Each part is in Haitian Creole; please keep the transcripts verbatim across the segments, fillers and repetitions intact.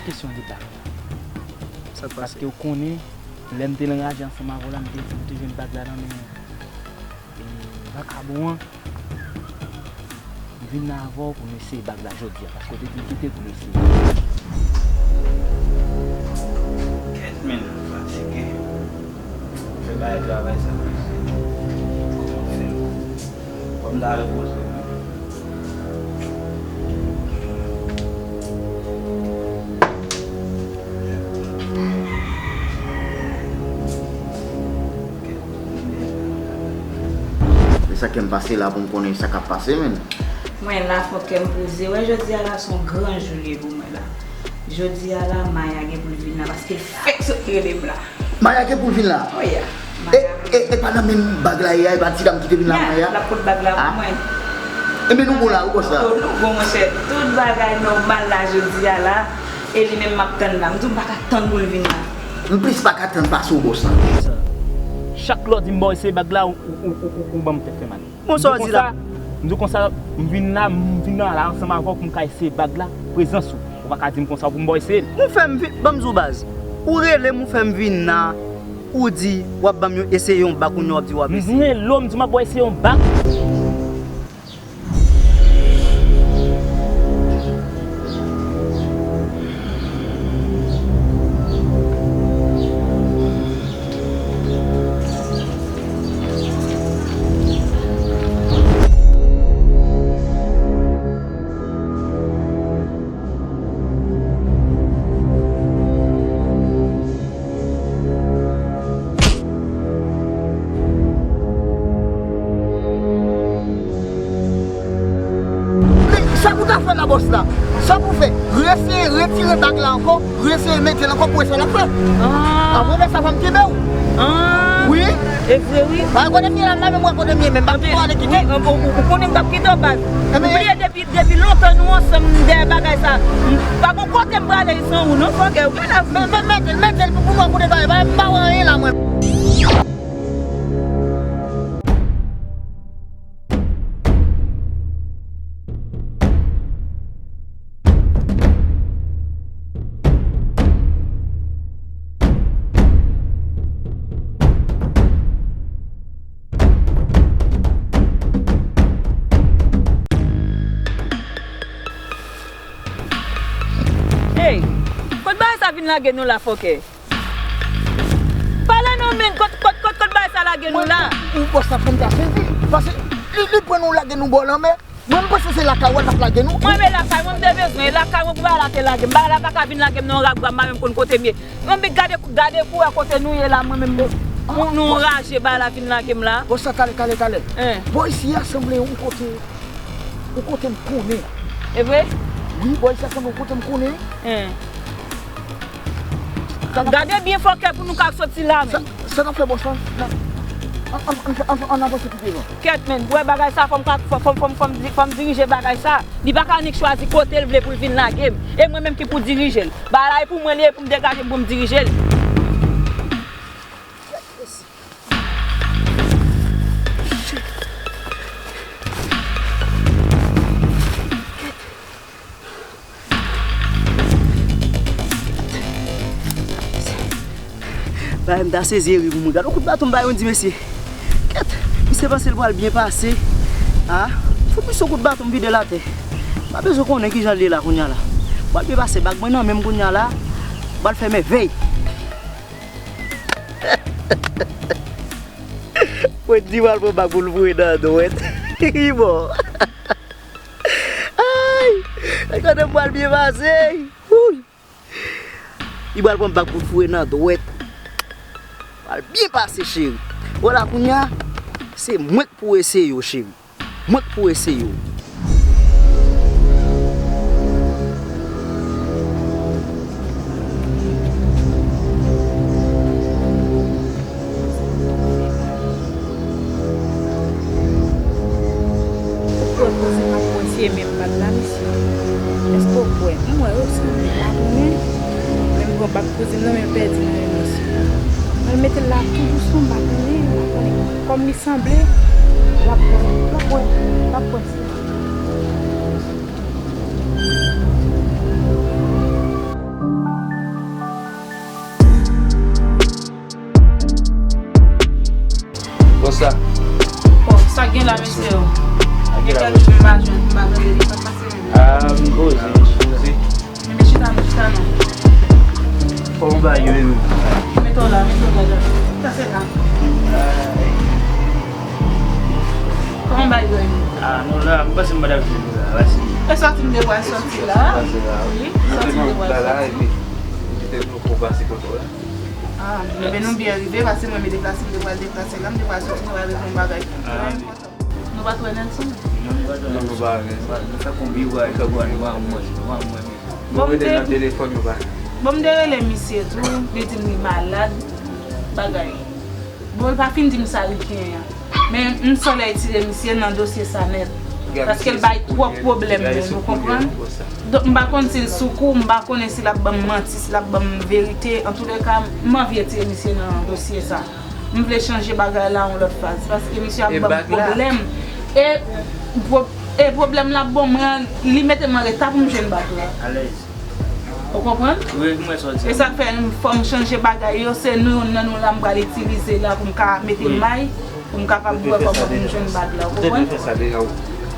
Kesyon de bag la. Sa k pase? Paske w konnen, lè m te anraje ansanm avè w la, m te di m te jwenn bag la nan men, e, vakabon an. M vin la avè w pou m eseye bag la jodi a, paske w te di m kite pou m eseye. Kèt, men, m fatige. Fè bagay travay sa, men. Kòman fè? Fò m ta repoze m. E sa ke m pase la pou m konnen sa k ap pase, menn. Mwen la, fò kè m poze. Wè, jodi a la, se yon gran jou l ye pou mwen la. Jodi a la, Maya gen pou l vin la, paske l fèk sot rele m la. Maya gen pou l vin la? Wi, ya. E, Maya e, e pa nan menm bag la ye a, e pa ti dam ki te vin la, Maya? L ap pot bag la pou mwen. Enben, nou bon la, wi, bòs la. Oh, nou bon, monchè. Tout bagay nòmal la, jodi a la. E li menm m ap tann la. M di w m pa ka tann pou l vin la. M plis pa ka tann pase w, bòs la. Chak lè w di m ba w eseye bag la, ou, ou, ou, ou, ou ban m tèt fè mal. Bon, sa w di la? M di w konsa, m vin la, m vin la ansanm avè w pou m ka eseye bag la, prezans ou. Ou pa ka di m konsa pou m ba w eseye l. Ou fè m vin, ban m di w baz. Ou rele m, ou fè m vin la, ou di w ap ban m yon, eseye yon bag, kounye a w ap di w ap eseye. M rele w, m di w m ap ba w eseye yon bag. Sa pou ta fè la, bòs la? Sa pou fè? Reseye retire bag la ankò, reseye mete l ankò pou wè sa l ap fè. Ah. Apre sa, fò m kenbe w. Ah. Wi. E vre, wi. Ba, kote m ye la, m pa menm wè kote m ye, menm m pa konn kote kite. Wi, ou, ou, ou konnen m t ap kite w, baz. Ou bliye depi, depi lontan nou ansanm dèyè bagay sa. M pa gon kote m prale san ou, non, fòkè. Ou pa la. Men, men, mete l, mete l pou, pou mwen kote sa ye. Ba, m pa wè anyen la, mwen. Ey, kot bagay sa vin lage nou la, fòkè? Pale non, men, kot, kot, kot, kot bagay sa lage nou la? Ou, ou, bòs la fè m ta sezi. Paske li, li pran nou lage nou bò lanmè. Mwen, m panse se lakay ou l t ap lage nou. Mwen, men lakay mwen, m te bezwen. E lakay mwen pou bagay la te lage m. Bagay la pa ka vin lage m nan yon rak bwa, m pa menm konn kote m ye. Mwen, men gade, gade koulè kote nou ye la, mwen menm. Nou, nou anraje, bagay la vin lage m la. Bòs la, talè, talè, talè. Bò isi a sanble yon kote. Yon kote m konnen. E vre? Wi, bò isi a sanble yon kote m konnen. Gade byen fòkè pou nou ka soti la menm. Sa, sa n ap fè, bòs la? Ann, ann, ann, ann, ann avanse pi devan. Kèt, men, wè bagay sa, fò m ka, fò, fò, fò, fò m di-, fò m dirije bagay sa. Li pa ka annik chwazi kote l vle pou l vin lage m. E mwen menm ki pou dirije l. Bagay la e pou mwen li ye, pou m degaje m, pou m dirije l. Bagay m ta sezi e ri pou mwen. Gade yon kout baton m bay yon di mesye. Kèt, misye panse l pral byen pase. A, fout misye yon kout baton m vide l atè. M pa bezwen konnen kijan l ye la kounye a la. Pral byen pase bag mwen nan men m kounye a la. Pral fè mèvèy. Mwen di pral pran bag pou l foure nan dwèt. Li mò. Ay! Gade m pral byen pase. Wouy! Li pral pran bag pou l foure nan dwèt. Pral byen pase, cheri. Vwala, kounye a, se mwen k pou eseye w, cheri. Mwen k pou eseye w. Ou kwè kouzin m ap pran sye menm bag la, mesye? Èske w kwè? M wè yo sanble pa tounen. Men m pran bag kouzin nan, men m pèdi nan men mesye. Mwen mete l la tou dousan, m pa tounen, m pa konnen kòm li sanble. W ap wè, w ap wè, w ap wè si. Sa gen la, mesye yo? Gen kèk jou m pa jwenn, m pa tande li, sa k pase menm? Ah, m poze, m poze. Men chita non, chita non. Kòman bagay yo ye menm? Mete w la, mete w la, Jacques. Sa se la. Kòman bagay yo ye menm? Ah, nou la, m panse m pa t ap jwenn nou la, la se. E sòti m te pral sòti la. Wi, sòti m te pral sòti. Ah, men nou byen rive, paske mwen, m deplase, m te pral deplase la, m te pral sòti, m te pral regle yon bagay. Ah. Nou pa t wè Nelson? Non, nou pa t wè Nelson. Non, nou pa wè, nou pa, nou fè konbit, nou pa wè, nou pa wè, nou pa wè, nou pa wè. Bon, m te, bon, m te rele misye tou, li di m li malad, bagay. Bon, li pa fin di m sa li genyen an. Men m sòlèy tire misye nan dosye sa nèt. Paske l bay twòp pwoblèm menm, ou konprann? Donk, m pa konn si l sou kou, m pa konnen si l ap ban m manti, si l ap ban m verite. Antouleka, m anvi retire misye nan dosye sa. M vle chanje bagay la yon lòt faz, paske misye ap ban m pwoblèm. E pwo-, e pwoblèm l ap ban mwen an, li mete m an reta pou m jwenn bag la. Alèz. Ou konprann? Wi, m wè sa w di. E sa k fè fò m chanje bagay yo, se nou, youn nan nou la m pral itilize la pou m ka mete may, pou m kapab wè kòman pou m jwenn bag la, ou konprann?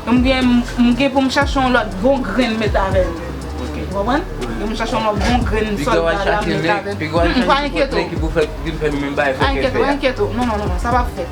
M gen, m gen pou m chache yon lòt bon grenn met avè l. Ou konprann? Pou m chache yon lòt bon grenn sòlda la m met avè l. M pa enkyete w. Pa enkyete w, pa enkyete w. Non, non, non, non, sa p ap fèt.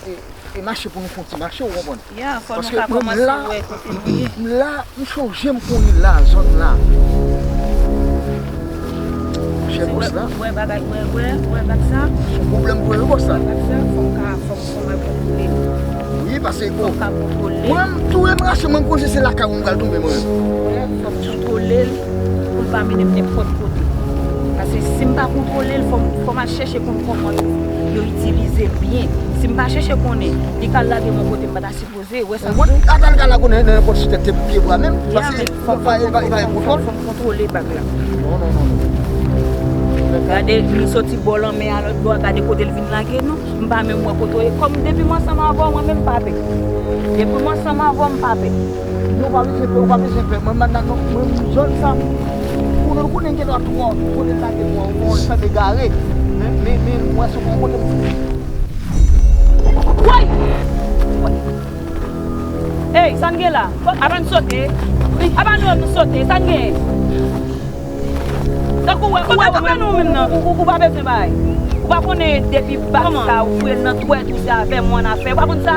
E, e mache pou nou fè yon ti mache, ou konprann? Ya, fò nou ka kòmanse wè kote nou ye. M la, m chonje m konnen la, zòn la. Chè bòs la. Wè bagay, wè, wè, wè bag sa. Se yon pwoblèm pou wè bòs la. Bag sa, fò m ka, fò m, fò m al kontwole. Wi, paske fò m ka kontwole. Mwen, m tou, m rache, mwen, m konnen se lakay ou m pral tonbe, mwen. Wè, fò m kontwole l, pou l pa mennen m nenpòt kote. Paske si m pa kontwole l, fò m, fò m al chèche konn kòman yo, yo itilize l byen. Si m pa chèche konnen, li ka lage m yon kote m pa ta sipoze. Wè sa m di w? Ata l ka lage w nan nenpòt sitèt te pye bwa menm, paske fò pa, e pa, e pa gen kontwòl. Fò m kontwole bag la. Non, non, non, non. Gade, nou soti bò lanmè a lòt bò a, gade kote l vin lage nou. M pa menm wè kote w ye. Kòm depi m ansanm avè w, mwen menm m pa pè. Depi m ansanm avè w, m pa pè. Non, w pa bezwen pè, w pa bezwen pè. Mwen, mwen, mwen, zòn sa, ou konnen, konnen gen dwa twò, kote l lage twò, ou fè m egare. Men, men, men, mwen, se yon kote m Woy! Woy! Ey, sa n gen la? Apa n sote? Apa nou, nou sote? Sa n gen? Tankou wè, ou wè, ou wè nou menm nan, ou, ou, ou pa bezwen bay. Ou pa konnen depi bak sa, ou fre l nan dwèt, ou se avè m ou annafè. Ou pa konn sa?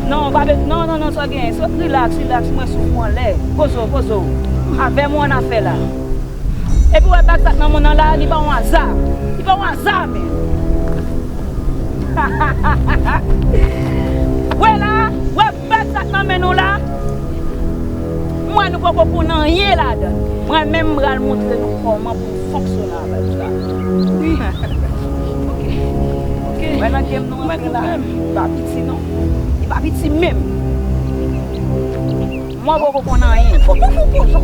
Non, ou pa be-, non, non, non, sa gen. So, relax, relax, mwen sou ou anlè. Poze w, poze w. Avè m ou annafè la. Epi w wè bag sa k nan men w nan la, li pa yon aza. Li pa yon aza, men. Wè la, wè bag sa k nan men nou la. M wè nou poko konn anyen ladan l. Mwen menm, m pral montre nou kòman pou n fonksyone avèk sa. Wi. Ok. Ok. Wè nan game nou antre la, li pa piti non. Li pa piti menm. Mwen poko konn anyen. Fò, fò, fò poze w.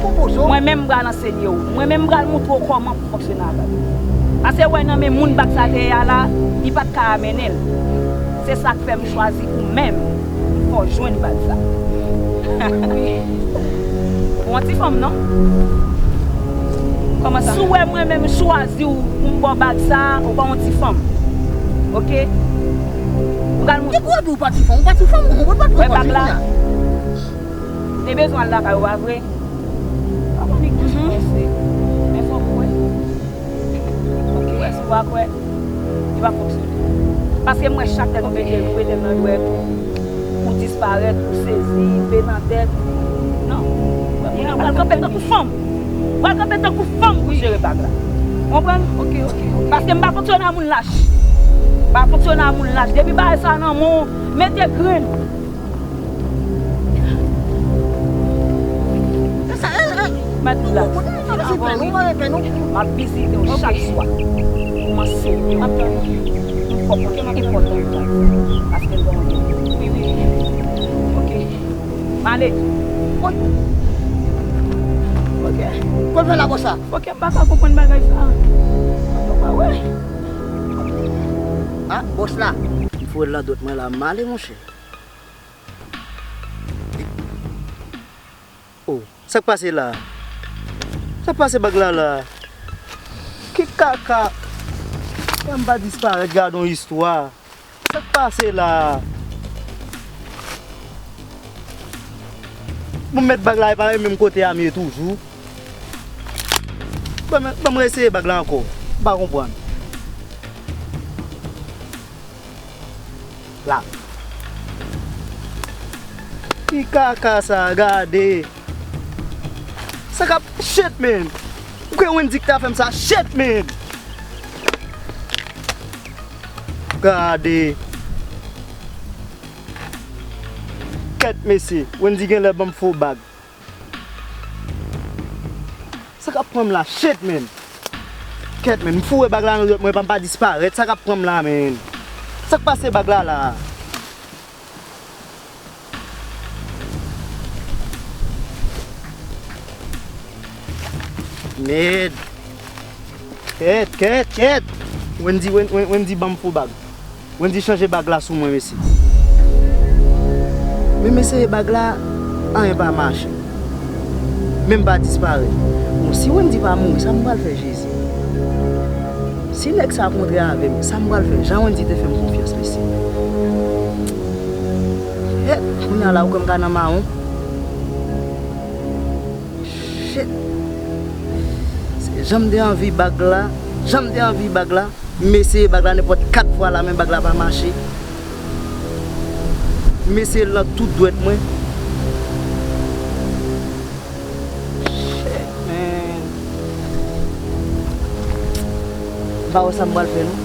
Fò poze w. Mwen menm m pral ansenye w. Mwen menm m pral montre w kòman pou fonksyone avè l. Paske wè nan men moun bag sa te ye a la, li pa t ka mennen l. Se sa k fè m chwazi ou menm. Fò w jwenn bag sa. Ou yon ti fanm, non? Kòman sa? Si w wè mwen menm m chwazi w pou m ba w bag sa, ou pa yon ti fanm. Ok? M pral montre w. Depi w di w pa ti fanm, ou pa ti fanm, ou pa ti fanm. Wè bag la. Te bezwen al lakay ou, pa vre? Pa konn ki jan w panse. Men fòk ou wè. Ou wè, si w pa kwè, li pa fonksyone. Paske m wè chak lè nou mete l, ou mete l nan dwèt ou, ou disparèt, ou sezi, pe nan tèt. Non. Ou pral kanpe tankou fanm. Ou pral kanpe tankou fanm pou jere bag la. Ou konprann? Ok, ok, ok. Paske m pa fonksyone a moun lach. M pa fonksyone a moun lach. Depi bagay sa nan men w, mete grenn. Mèt la. M ap vizite w chak swa. Kòmanse. M ap tann ou. M fòk mwen enpòtan. Paske l ban mwen. Wi, wi. Ok. M ale. Woy. Ok. Kòman fè la konsa? Ok, m pa ka konprann bagay sa. Mwen pa wè. Ah, bòs la. M foure l nan dwèt mwen la, m ale, monchè. Oh, sa k pase la? Sa k pase bag la la? Ki kaka? Fè m pa disparèt, gade yon istwa. Sa k pase la? Bon, m met bag la, e pa menm kote a m ye toujou. Ban m, ban m reseye bag la ankò. M pa konprann. La. Ki kaka sa, gade. Sa k ap, shit, man. Ou kwè Wendy ki ta fè m sa? Shit, man. Gade. Kèt, mesye. Wendy genlè ban m fo bag. Sa k ap pran m la? Shit, man. Kèt, man. M foure bag la nan dwèt mwen, pa m pa disparèt. Sa k ap pran m la, man? Sa k pase bag la, la? Mèd. Kèt, kèt, kèt. Wendy, Wen-, Wen-, Wendy ban m fo bag. Wendy chanje bag la sou mwen, mesye. Men m eseye bag la, anyen pa mache. Men m pa disparèt. Bon, si Wendy pa mouri, sa m pral fè, Jezi? Si nèg sa kontre avè m, sa m pral fè? Jan Wendy te fè m konfyans, mesye. Shit, kounye a la, ou kwè m ka nan mawon? Shit. Se jan m te anvi bag la, jan m te anvi bag la, m eseye bag la nenpòt kat fwa la, men bag la pa mache. M eseye l nan tout dwèt mwen. Shit, man. M pa wè sa m pral fè, non.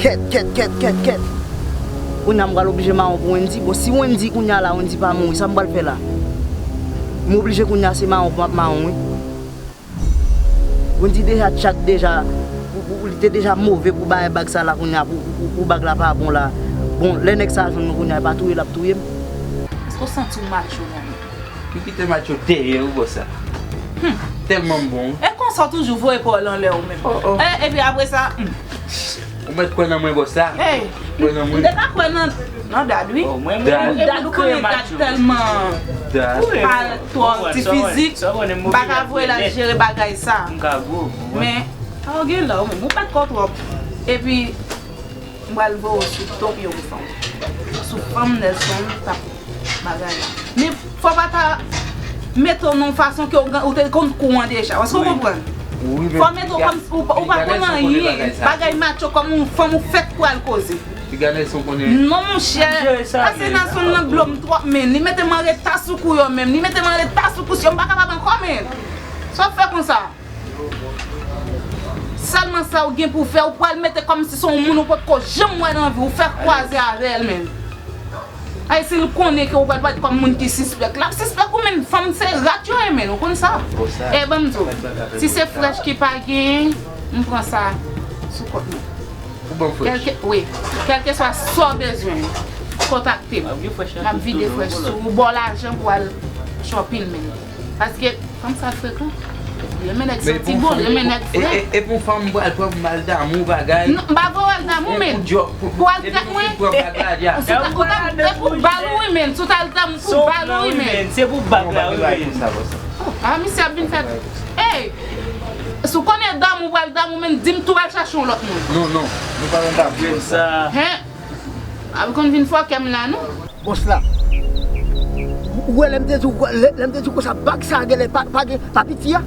Kèt, kèt, kèt, kèt, kèt. Kounye a m pral oblije mawon pou Wendy. Bon, si Wendy kounye a la, Wendy pa mouri, sa m pral fè la? M oblije kounye a se mawon pou m ap mawon, wi. Wendy deja tchak deja, pou, pou, li te deja move pou bay bag sa la kounye a, pou, pou, pou bag la pa bon la. Bon, lè nèg sa jwenn nou kounye a, e pa touye l ap touye m? Èske w santi w macho nan men? M kite macho dèyè wi bòs la. Hmm. Tèlman m bon. E konsa w toujou voye pa w anlè ou menm. Oh, oh. E, epi apre sa, hmm. Ou mèt kwè nan mwen bòs la. Hey, kwè nan mwen. M te ka kwè nan, nan Dad wi. Oh, mwen menm, Dad. Dad ou konnen Dad tèlman pa twò ti fizik. M pa ka voye l al jere bagay sa. M ka gwo. Men, a w gen lè ou menm, ou pèt kò twòp. Epi, m pral voye w sou to pye w fanm. Sou fanm Nelson t ap bagay la. Men fò w pa ta mete w nan yon fason ke w, ou te konn kou an deja. Èske w konprann? Fò w mete w kòm si ou, ou pa konn anyen. Bagay macho kòm yon fanm ou fèk pral koze. Non, monchè. Pase nan zòn nan dlo m twòp, men. Li mete m an reta sou kou yo menm. Li mete m an reta sou kou yo. M pa kapab ankò, men. Sa w fè konsa? Sèlman sa w gen pou fè, ou pral mete kòmsi se yon moun ou potko janm wè nan vi w, ou fè kwaze avè l, menn. Ay, si l konnen ke ou pral parèt kòm moun ki sispèk, l ap sispèk ou, menn. Fanm se rat yo ye, menn, ou konn sa. E ban m di w, si se frèch ki pa genyen, m pran sa sou kont mwen. Ou ban m frèch? Kèlke, wi, kèlkeswa sa w bezwen, kontakte m. M ap vide frèch sou ou, ba w lajan pou w al shopping, menn. Paske fanm sa frekan. Renmen nèg santi bon, renmen nèg fre. E, e, e pou fanm pral pran mal damou bagay. Non, m pa voye al damou, men. Pou al trèt mwen. Ou ta, ou ta, e pou bal ou wi, men. Si w ta al damou pou bal ou wi, men. Se pou bag la wi, men. A, misye ap vin fè. Ey! Si w konnen damou pral damou, men, di m tou al chache yon lòt moun. Non, non. Nou pa nan damou. Hen? Ap konn vin fòkè m la, non. Bòs la. Ou wè lè m te di w, lè, lè m te di w konsa, bag sa a genlè pa, pa gen, pa piti a.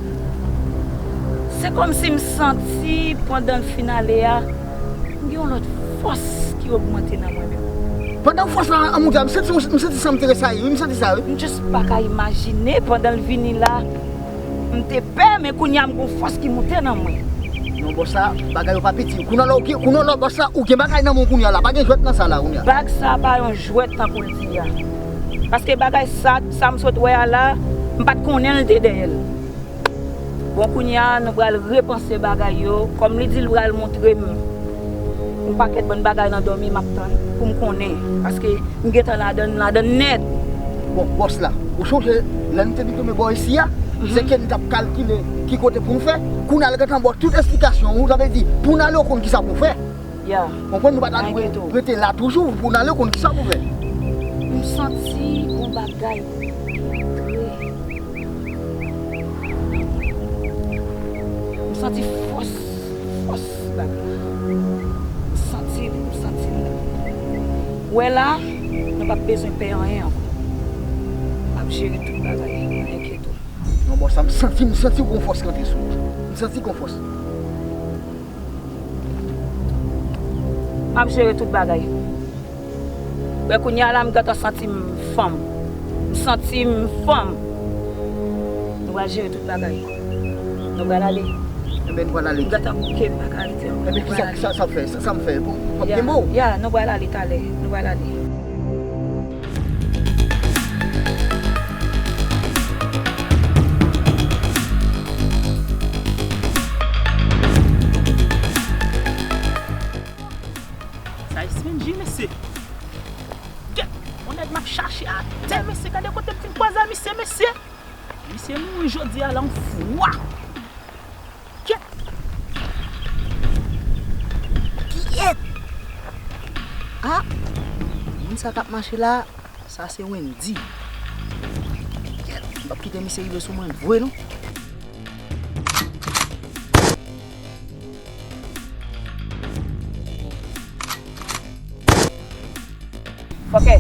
Se kòmsi m santi pandan l fin ale a, m gen yon lòt fòs ki ogmante nan mwen menm. Pandan fòs la an monte a, m santi, m santi san m tresayi, wi, m santi sa, wi. M jis pa ka imajine pandan l vini la, m te pè, men kounye a m gon fòs ki monte nan mwen. Non, bòs la, bagay yo pa piti. Kounye a la, ou gen, kounye a la, bòs la, ou gen bagay nan men w kounye a la. Pa gen jwèt nan sa la, kounye a. Bag sa pa yon jwèt tankou l di a. Paske bagay sa, sa m sot wè a la, m pa t konnen l te dèyè l. Bon, kounye a, nou pral repanse bagay yo. Kòm li di l pral montre m yon pakèt bann bagay nan dòmi, m ap tann pou m konnen. Paske m gentan ladann, m ladann nèt. Bon, bòs la, ou sonje lè n te di kenbe bò isi a, se ke n t ap kalkile ki kote pou n fè. Kounye a l gentan ba w tout esplikasyon, ou, sa vle di, pou n ale, ou konn kisa pou w fè. Ya. Konprann, nou pa ta dwe rete la toujou, pou n ale, ou konn kisa pou w fè. M santi yon bagay antre. M santi fòs Fòs bag la. M santi l, m santi l. Ou wè la, nou p ap bezwen pè anyen ankò. M ap jere tout bagay, pa enkyete w. Non, bòs, sa m santi, m santi yon fòs k antre sou mwen. M santi yon fòs. M ap jere tout bagay. Wè kounye a la, m gentan santi m fanm. M santi m fanm. Nou pral jere tout bagay. Nou pral ale. Ebyen, nou pral ale. M gentan bouke, m pa ka rete ankò. Ebyen, kisa, kisa sa fè? Sa, sa m fè? Pou, pou ap kenbe w? Ya, nou pral ale talè. Nou pral ale. Sa S N J, mesye. Kèt, yon nèg m ap chache atè, mesye. Gade kote m fin kwaze a misye, mesye. Misye mouri jodi a la, yon fwa. Kèt. Kèt. Ah, moun sa k ap mache la, sa se Wendy. Kèt, m p ap kite misye rive sou mwen vre non. Fòkè,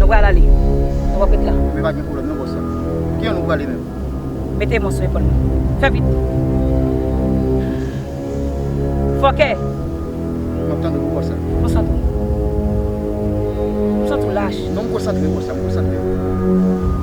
nou pral ale. Nou p ap ret la. Men pa gen pwoblèm non, bòs la. Ki jan nou prale menm? Mete men w sou epòl mwen. Fè vit. Fòkè. M ap tande w, bòs la. Konsantre w. M santi w lach. Non, m konsantre, bòs la, m konsantre.